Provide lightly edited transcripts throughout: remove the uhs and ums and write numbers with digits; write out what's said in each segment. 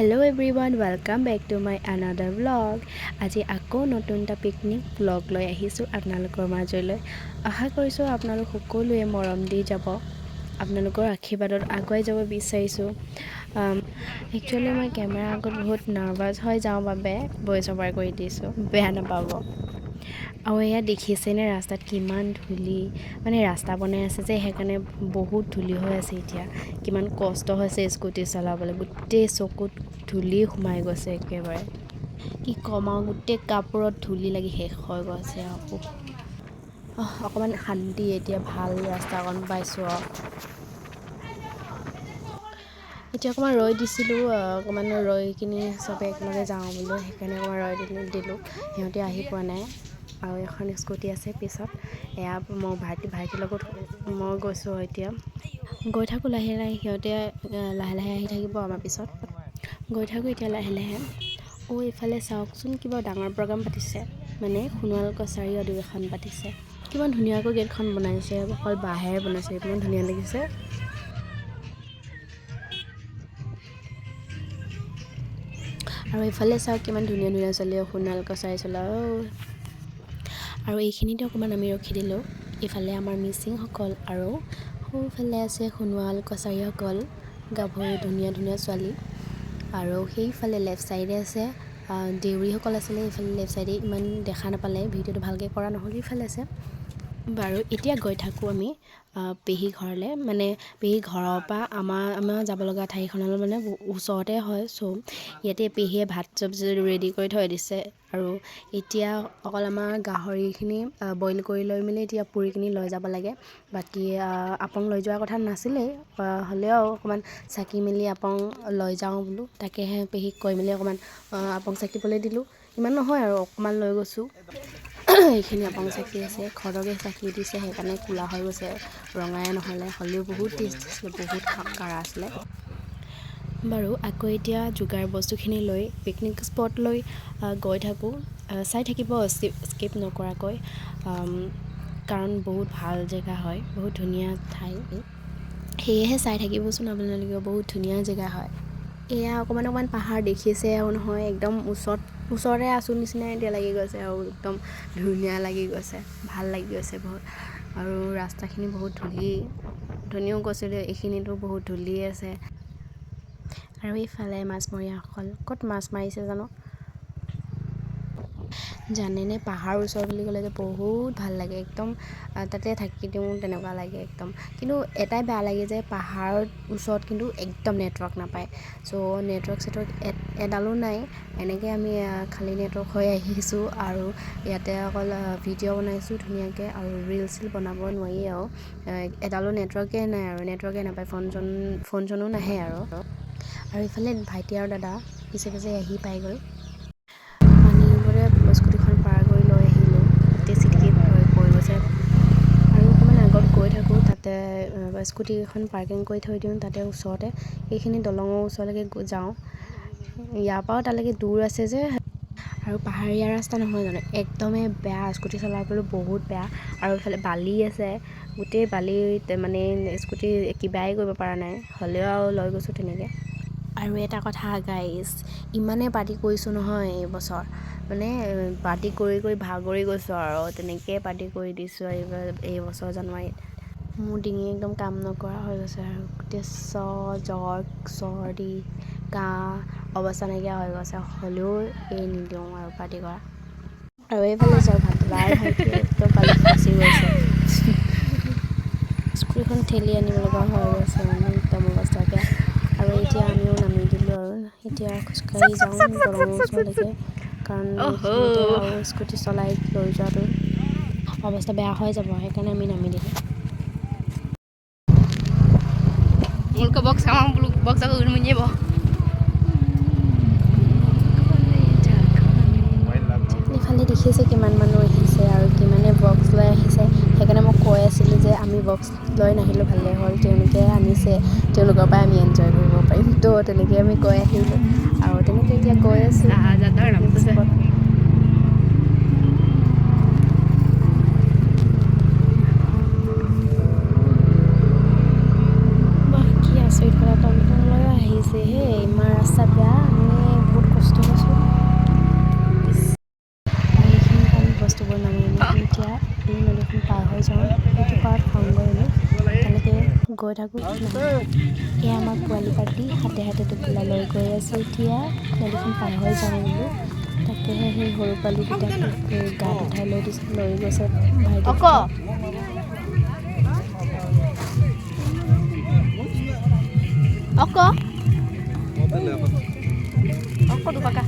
Hello everyone, welcome back to my another vlog. আজি আকৌ নতুন এটা পিকনিক ভ্লগ লৈ আহিছোঁ আপোনালোকৰ মাজলৈ। আশা কৰিছোঁ আপোনালোক সকলোৱে মৰম দি যাব। আপোনালোকৰ আশীৰ্বাদত আগুৱাই যাব বিচাৰিছোঁ। একচুৱেলি মই কেমেৰাৰ আগত বহুত নাৰ্ভাছ হৈ যাওঁ বাবে ভইচ অভাৰ কৰি দিছোঁ, বেয়া নাপাব। আৰু এয়া দেখিছেনে ৰাস্তাত কিমান ধূলি, মানে ৰাস্তা বনাই আছে যে, সেইকাৰণে বহুত ধূলি হৈ আছে। এতিয়া কিমান কষ্ট হৈছে স্কুটি চলাবলৈ, গোটেই চকুত ধূলি সোমাই গৈছে একেবাৰে। কি ক'ম আৰু, গোটেই কাপোৰত ধূলি লাগি শেষ হৈ গৈছে। আৰু অকণমান শান্তি, এতিয়া ভাল ৰাস্তা অকণ পাইছোঁ। আৰু এতিয়া অকণমান ৰৈ দিছিলোঁ, অকণমান ৰৈ কিনি চবে একেলগে যাওঁ বোলো, সেইকাৰণে অকণমান ৰৈ দিলোঁ। সিহঁতে আহি পোৱা নাই। আৰু এখন স্কুটি আছে পিছত, এয়া মই ভাইটিৰ লগত মই গৈছোঁ। এতিয়া গৈ থাকোঁ লাহে লাহে, সিহঁতে লাহে লাহে আহি থাকিব আমাৰ পিছত। গৈ থাকোঁ এতিয়া লাহে লাহে। অ' এইফালে চাওকচোন, কিবা ডাঙৰ প্ৰগ্ৰাম পাতিছে, মানে সোণোৱাল কছাৰী অধিৱেশন পাতিছে। কিমান ধুনীয়াকৈ গেটখন বনাইছে, অকল বাঁহেৰে বনাইছে, ইমান ধুনীয়া লাগিছে। আৰু এইফালে চাওক, কিমান ধুনীয়া ধুনীয়া ছোৱালী সোণোৱাল কছাৰী চোলা। আৰু এইখিনিতে অকণমান আমি ৰখি দিলোঁ। ইফালে আমাৰ মিচিংসকল আৰু সোঁফালে আছে সোণোৱাল কছাৰীসকল, গাভৰু ধুনীয়া ধুনীয়া ছোৱালী। আৰু সেইফালে লেফ্ট ছাইডে আছে দেউৰীসকল আছিলে। এইফালে লেফ্ট ছাইডে ইমান দেখা নাপালে, ভিডিঅ'টো ভালকৈ কৰা নহ'ল। ইফালে আছে বাৰু। এতিয়া গৈ থাকোঁ আমি পেহী ঘৰলৈ, মানে পেহী ঘৰৰ পৰা আমাৰ যাব লগা ঠাইখনলৈ মানে ওচৰতে হয়। চ' ইয়াতে পেহীয়ে ভাত চব্জি ৰেডি কৰি থৈ দিছে। আৰু এতিয়া অকল আমাৰ গাহৰিখিনি বইল কৰি লৈ মেলি এতিয়া পুৰি কিনি লৈ যাব লাগে। বাকী আপং লৈ যোৱাৰ কথা নাছিলেই, হ'লেও অকণমান চাকি মেলি আপং লৈ যাওঁ বোলো। তাকেহে পেহীক কৈ মেলি অকণমান আপং চাকিবলৈ দিলোঁ। ইমান নহয় আৰু, অকণমান লৈ গৈছোঁ। এইখিনি আপং চাকি আছে, খৰকৈ চাকি দিছে, সেইকাৰণে ক'লা হৈ গৈছে, ৰঙাই নহ'লে। হ'লেও বহুত টেষ্ট আছিলে, বহুত কাৰা আছিলে। বাৰু আকৌ এতিয়া যোগাৰ বস্তুখিনি লৈ পিকনিক স্পট লৈ গৈ থাকোঁ। চাই থাকিব স্কিপ নকৰাকৈ, কাৰণ বহুত ভাল জেগা হয়, বহুত ধুনীয়া ঠাই। সেয়েহে চাই থাকিবচোন আপোনালোকে, বহুত ধুনীয়া জেগা হয়। এয়া অকণমান অকণমান পাহাৰ দেখিছে আৰু নহয়, একদম ওচৰতে আছোঁ নিচিনাই এতিয়া লাগি গৈছে। আৰু একদম ধুনীয়া লাগি গৈছে, ভাল লাগি গৈছে বহুত। আৰু ৰাস্তাখিনি বহুত ধূলি, ধুনীয়াও গৈছিলোঁ, এইখিনিতো বহুত ধূলি আছে। আৰু এইফালে মাছমৰীয়াসকল ক'ত মাছ মাৰিছে জানো। জানেনে, পাহাৰ ওচৰ বুলি ক'লে যে বহুত ভাল লাগে, একদম তাতে থাকি দিওঁ তেনেকুৱা লাগে একদম। কিন্তু এটাই বেয়া লাগে যে পাহাৰৰ ওচৰত কিন্তু একদম নেটৱৰ্ক নাপায়। চ' নেটৱৰ্ক চেটৱৰ্ক এডালো নাই। এনেকৈ আমি খালী নেটৱৰ্ক হৈ আহিছোঁ। আৰু ইয়াতে অকল ভিডিঅ' বনাইছোঁ ধুনীয়াকৈ, আৰু ৰিল চিল বনাব নোৱাৰি। আৰু এডালো নেটৱৰ্কেই নাই, আৰু নেটৱৰ্কেই নাপায়, ফোন চোনো নাহে। আৰু ইফালে ভাইটি আৰু দাদা পিছে পিছে আহি পাই গ'ল। পানীৰ ওপৰতে স্কুটিখন পাৰ কৰি লৈ আহিলোঁ, গোটেই চিটিকি পৰি গৈছে। আৰু অকণমান আগত গৈ থাকোঁ, তাতে স্কুটিখন পাৰ্কিং কৰি থৈ দিওঁ তাতে ওচৰতে, এইখিনি দলঙৰ ওচৰলৈকে যাওঁ। ইয়াৰ পৰাও তালৈকে দূৰ আছে যে, আৰু পাহাৰীয়া ৰাস্তা নহয় জানো, একদমেই বেয়া, স্কুটি চলাবলৈ বহুত বেয়া। আৰু এইফালে বালি আছে, গোটেই বালিত মানে স্কুটি কিবাই কৰিব পৰা নাই, হ'লেও আৰু লৈ গৈছোঁ তেনেকৈ। আৰু এটা কথা গাইজ, ইমানেই পাৰ্টি কৰিছোঁ নহয় এইবছৰ, মানে পাৰ্টি কৰি কৰি ভাগৰি গৈছোঁ। আৰু তেনেকৈয়ে পাৰ্টি কৰি দিছোঁ এইবছৰ জানুৱাৰীত। মোৰ ডিঙি একদম কাম নকৰা হৈ গৈছে, আৰু গোটেই জ্বৰ, চৰ্দি, কাহ অৱস্থা নাইকিয়া হৈ গৈছে। হ'লেও এই নিদিওঁ আৰু পাৰ্টি কৰা। আৰু এইফালে চাওক, দাদা আৰু ভাইটিয়ে একদম বালিত ফচি গৈছে, স্কুটিখন ঠেলি আনিব লগা হৈ গৈছে, মানে একদম অৱস্থা বেয়া। আৰু এতিয়া আমিও নামি দিলোঁ, আৰু এতিয়া খোজকাঢ়ি যাওঁ দলঙৰ ওচৰলৈকে, কাৰণ এইখিনিতে আৰু স্কুটি চলাই লৈ যোৱাটো অৱস্থা বেয়া হৈ যাব, সেইকাৰণে আমি নামি দিলোঁ। Mulka box sama box aku menyebo. ইফালে দেখিছে কিমান মানুহ আহিছে আৰু কিমানে বক্স লৈ আহিছে। সেইকাৰণে মই কৈ আছিলোঁ যে আমি বক্স লৈ নাহিলোঁ, ভালেই হ'ল, তেওঁলোকে আনিছে, তেওঁলোকৰ পৰাই আমি এনজয় কৰিব পাৰিম। তো তেনেকৈ আমি গৈ আহিলোঁ আৰু তেনেকৈ এতিয়া গৈ আছোঁ। কি আচৰিত কথা, টমটম লৈ আহিছে হে, ইমান ৰাস্তা বেয়া। গৈ থাকোঁ। এয়া আমাৰ পোৱালি পাৰ্টি, হাতে হাতে টোপোলা লৈ গৈ আছে। এতিয়া নদীখন পাৰ হৈ যাওঁ বোলো। তাকেহে, সেই সৰু পোৱালিকেইটাক গাত উঠাই লৈ দিছে, লৈ গৈছে ভাইটি। অক অক অক দুপাকা।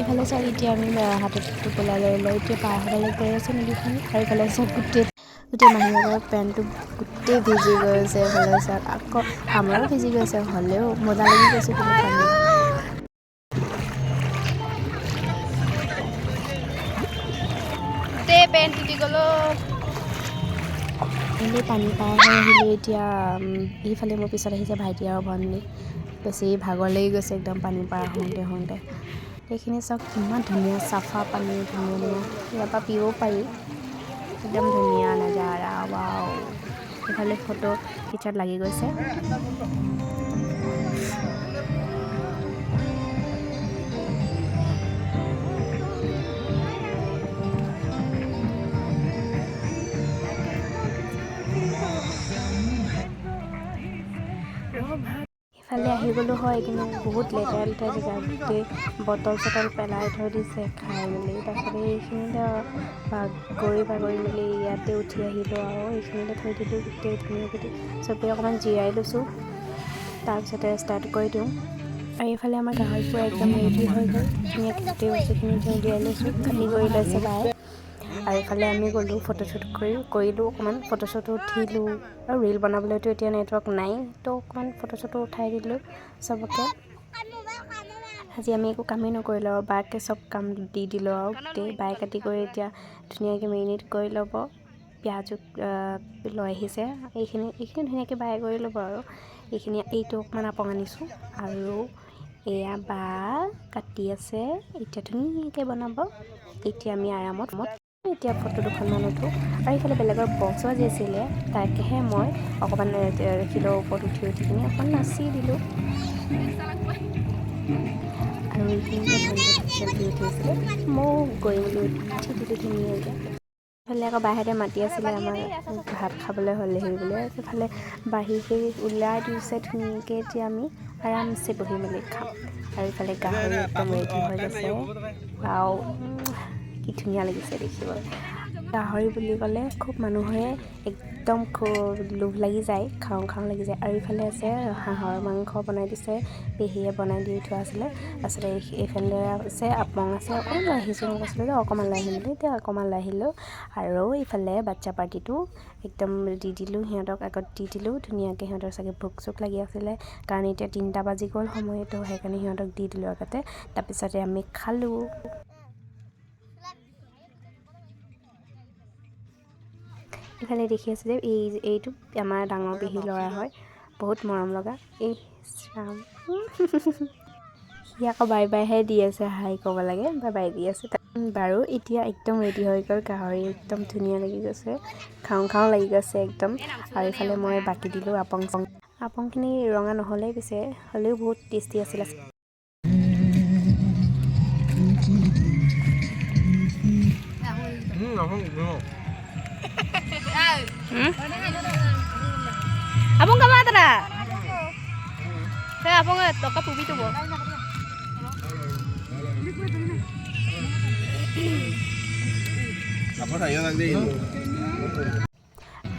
ইফালে চাওক, এতিয়া আমি হাতত টোপোলা লৈ লৈ এতিয়া পাৰ হ'বলৈ গৈ আছোঁ নদীখন। আৰু ইফালে চাওক, গোটেই গোটেই মাহীহঁতৰ পেণ্টটো গোটেই ভিজি গৈছে। এইফালে চাওক, আকৌ আমাৰো ভিজি গৈছে। হ'লেও মজা লাগি গৈছে কিন্তু পানীত। গোটেই পেণ্ট তিতি গ'লো। এনেই পানী পাৰ হৈ আহিলোঁ। এতিয়া এইফালে মোৰ পিছত আহিছে ভাইটি আৰু ভণ্টি। বেছি ভাগৰ লাগি গৈছে একদম পানী পাৰ হওঁতে হওঁতে। এইখিনি চাওক, কিমান ধুনীয়া চাফা পানী, ধুনীয়া ধুনীয়া, ইয়াৰ পৰা পিবও পাৰি। একদম ধুনীয়া নাজাৰা, ৱাও! এইফালে ফটো খিচাত লাগি গৈছে। ইফালে আহি গ'লোঁ হয়, কিন্তু বহুত লেতেৰা লেতেৰা জেগা, গোটেই বটল চটল পেলাই থৈ দিছে খাই মেলি। তাৰপিছতে এইখিনিতে বাগৰি বাগৰি মেলি ইয়াতে উঠি আহিলোঁ আৰু এইখিনিতে থৈ দিলোঁ গোটেই ধুনীয়াকৈ। চবেই অকণমান জিৰাই লৈছোঁ, তাৰপিছতে ষ্টাৰ্ট কৰি দিওঁ। আৰু এইফালে আমাৰ গাহৰি পূৰা একদম ৰেডি হৈ গ'ল। ধুনীয়াকৈ গোটেই বস্তুখিনি উলিয়াই লৈছোঁ, কাটি কৰি লৈছে বায়ে। আৰু এইফালে আমি গ'লোঁ, ফটোশ্বুট কৰিলোঁ, অকণমান ফটো চটো উঠিলোঁ। আৰু ৰীল বনাবলৈতো এতিয়া নেটৱৰ্ক নাই, তো অকণমান ফটো চটো উঠাই দিলোঁ চবকে। আজি আমি একো কামেই নকৰিলোঁ আৰু বাকে চব কাম দি দিলোঁ আৰু গোটেই বায়ে কাটি কৰি এতিয়া ধুনীয়াকৈ মেৰিনেট কৰি ল'ব। পিঁয়াজো লৈ আহিছে। এইখিনি এইখিনি ধুনীয়াকৈ বায়ে কৰি ল'ব। আৰু এইখিনি এইটো অকণমান আপং আনিছোঁ। আৰু এয়া বা কাটি আছে, এতিয়া ধুনীয়াকৈ বনাব। এতিয়া আমি আৰামত এতিয়া ফটো দুখনমান উঠোঁ। আৰু এইফালে বেলেগৰ বক্স বাজি আছিলে, তাকেহে মই অকণমান শিলৰ ওপৰত উঠি উঠি কিনি অকণমান নাচি দিলোঁ। আৰু এইখিনিতে ভণ্টিয়ে চেল্ফি উঠি আছিলে, ময়ো গৈ মেলি উঠি দিলোঁ ধুনীয়াকৈ। ইফালে আকৌ বাহঁতে মাতি আছিলে আমাক, ভাত খাবলৈ হ'লেহি বোলে। সেইফালে বাঢ়ি সেই ওলাই দিছে ধুনীয়াকৈ। এতিয়া আমি আৰামছে বহি মেলি খাম। আৰু ইফালে গাহৰি একদম ৰেডি হৈ গৈছে। ৱাও, কি ধুনীয়া লাগিছে দেখিবলৈ! গাহৰি বুলি ক'লে খুব মানুহৰে একদম খুব লোভ লাগি যায়, খাওঁ খাওঁ লাগি যায়। আৰু ইফালে আছে হাঁহৰ মাংস বনাই দিছে পেহীয়ে, বনাই দি থোৱা আছিলে। তাৰপিছতে এইফালে আছে আপং আছে। অকণমান লৈ আহিছোঁ, মই কৈছিলোঁ যে অকণমান লৈ আহিম বুলি, এতিয়া অকণমান লৈ আহিলোঁ। আৰু ইফালে বাচ্ছা পাৰ্টিটো একদম দি দিলোঁ সিহঁতক, আগত দি দিলোঁ ধুনীয়াকৈ। সিহঁতৰ চাগে ভোক চোক লাগি আছিলে, কাৰণ এতিয়া 3টা বাজি গ'ল সময়টো, সেইকাৰণে সিহঁতক দি দিলোঁ আগতে। তাৰপিছতে আমি খালোঁ। ইফালে দেখি আছে যে এইটো আমাৰ ডাঙৰ পেহী ল'ৰা হয়, বহুত মৰম লগা। এই ৰাম, সি আকৌ বাই বাইহে দি আছে, হাই ক'ব লাগে, বাই বাই দি আছে। বাৰু, এতিয়া একদম ৰেডি হৈ গ'ল গাহৰি, একদম ধুনীয়া লাগি গৈছে, খাওঁ খাওঁ লাগি গৈছে একদম। আৰু ইফালে মই বাকি দিলোঁ আপং। আপংখিনি ৰঙা নহ'লেই পিছে হ'লেও বহুত টেষ্টি আছিলে। Abang ka matra. Saya abang toka pubi tuh, Bo.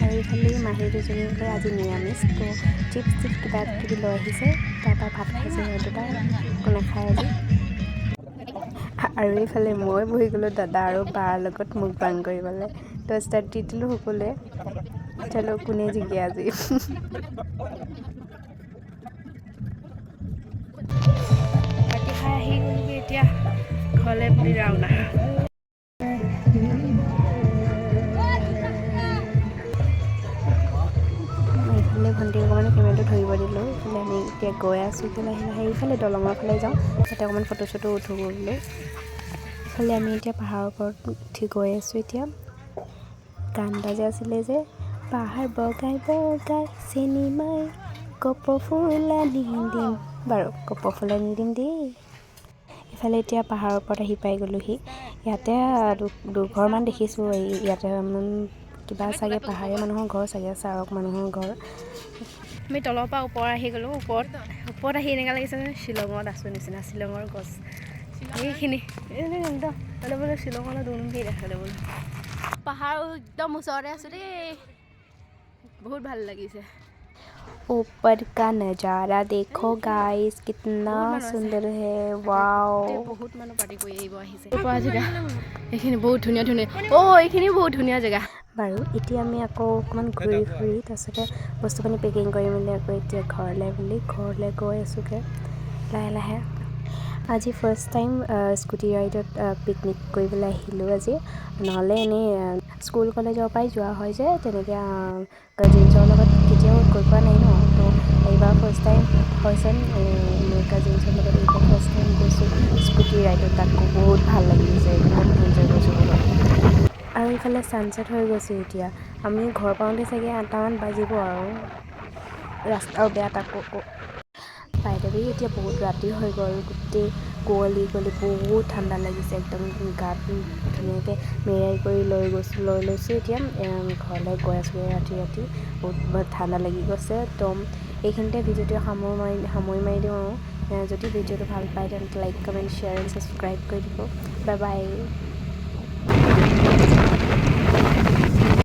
আৰু ইফালে মাহী দুজনী গৈ আজি নিৰামিষ, তো চিপছ টিপছ কিবা কিবি লৈ আহিছে। তাৰপৰা ভাত খাইছে সিহঁত দুটা, একো নাখায় আজি। আৰু এইফালে মই বহি গ'লোঁ দাদা আৰু বাৰ লগত মুকবাং কৰিবলৈ। তো ষ্টাৰ্ট দি দিলোঁ সকলোৱে, চলো কোনে জিকে আজি। ৰাতি খাই আহি গ'লোগৈ, এতিয়া ঘৰলৈ বুলি ৰাওনা। এইফালে ভণ্টিক অকণমান কেমেৰাটো ধৰিব দিলোঁ। এইফালে আমি এতিয়া গৈ আছোঁ এতিয়া লাহে লাহে। এইফালে দলঙৰ ফালে যাওঁ, তাতে অকণমান ফটো চটো উঠোঁ বোলো। ইফালে আমি এতিয়া পাহাৰৰ ওপৰত উঠি গৈ আছোঁ এতিয়া। গান এটা যে আছিলে যে, পাহাৰ বগাই বগাই চিনেমাই কপৌ ফুল আনি দিম। বাৰু, কপৌ ফুল আনি দিম দেই। ইফালে এতিয়া পাহাৰৰ ওপৰত আহি পাই গ'লোহি। ইয়াতে দুঘৰমান দেখিছোঁ। এই ইয়াতে কিবা চাগে পাহাৰীয়া মানুহৰ ঘৰ চাগে, চাৰক মানুহৰ ঘৰ। আমি তলৰ পৰা ওপৰ আহি গ'লোঁ। ওপৰত ওপৰত আহি এনেকুৱা লাগিছে যেন শ্বিলঙত আছোঁ নিচিনা। শ্বিলঙৰ গছ এইখিনি একদম বোলে শ্বিলঙলৈ দূৰ দেখা বোলে। পাহাৰ একদম ওচৰতে আছোঁ দেই, বহুত ভাল লাগিছে। ऊपर का नज़ारा देखो गाइस, कितना सुंदर है, वाओ। বহুত মানুহ পাৰ্টি কৰি আহিব আহিছে পৰা জেগা এইখিনি বহুত ধুনীয়া ধুনীয়া। অ', এইখিনি বহুত ধুনীয়া জেগা। বাৰু, এতিয়া আমি আকৌ অকণমান ঘূৰি ফুৰি, তাৰপিছতে বস্তু পানী পেকিং কৰি মেলি আকৌ এতিয়া ঘৰলৈ বুলি ঘৰলৈ গৈ আছোঁগৈ লাহে লাহে। আজি ফাৰ্ষ্ট টাইম স্কুটি ৰাইডত পিকনিক কৰিবলৈ আহিলোঁ আজি। নহ'লে এনেই স্কুল কলেজৰ পৰাই যোৱা হয় যে, তেনেকৈ কাজিনছৰ লগত কেতিয়াও গৈ পোৱা নাই ন। তো এইবাৰ ফাৰ্ষ্ট টাইম হৈছে মোৰ কাজিনছৰ লগত। এইবাৰ ফাৰ্ষ্ট টাইম গৈছোঁ স্কুটি ৰাইডত, তাকো বহুত ভাল লাগিছে, একদম এনজয় কৰিছোঁ বহুত। আৰু ইফালে ছানছেট হৈ গৈছে। এতিয়া আমি ঘৰ পাওঁতে চাগে 8টামান বাজিব আৰু ৰাস্তাও বেয়া তাকো। বাই the ৱে, এতিয়া বহুত ৰাতি হৈ গ'ল। গোটেই কুঁৱলী কুঁৱলী, বহুত ঠাণ্ডা লাগিছে একদম। গাত ধুনীয়াকৈ মেৰিয়াই কৰি লৈ গৈছোঁ, লৈ লৈছোঁ। এতিয়া ঘৰলৈ গৈ আছোঁ। ৰাতি ৰাতি বহুত ঠাণ্ডা লাগি গৈছে। তো এইখিনিতে ভিডিঅ'টো সামৰি মাৰি দিওঁ আৰু যদি ভিডিঅ'টো ভাল পায়, তেন্তে like, comment, share and subscribe কৰি দিব। Bye bye.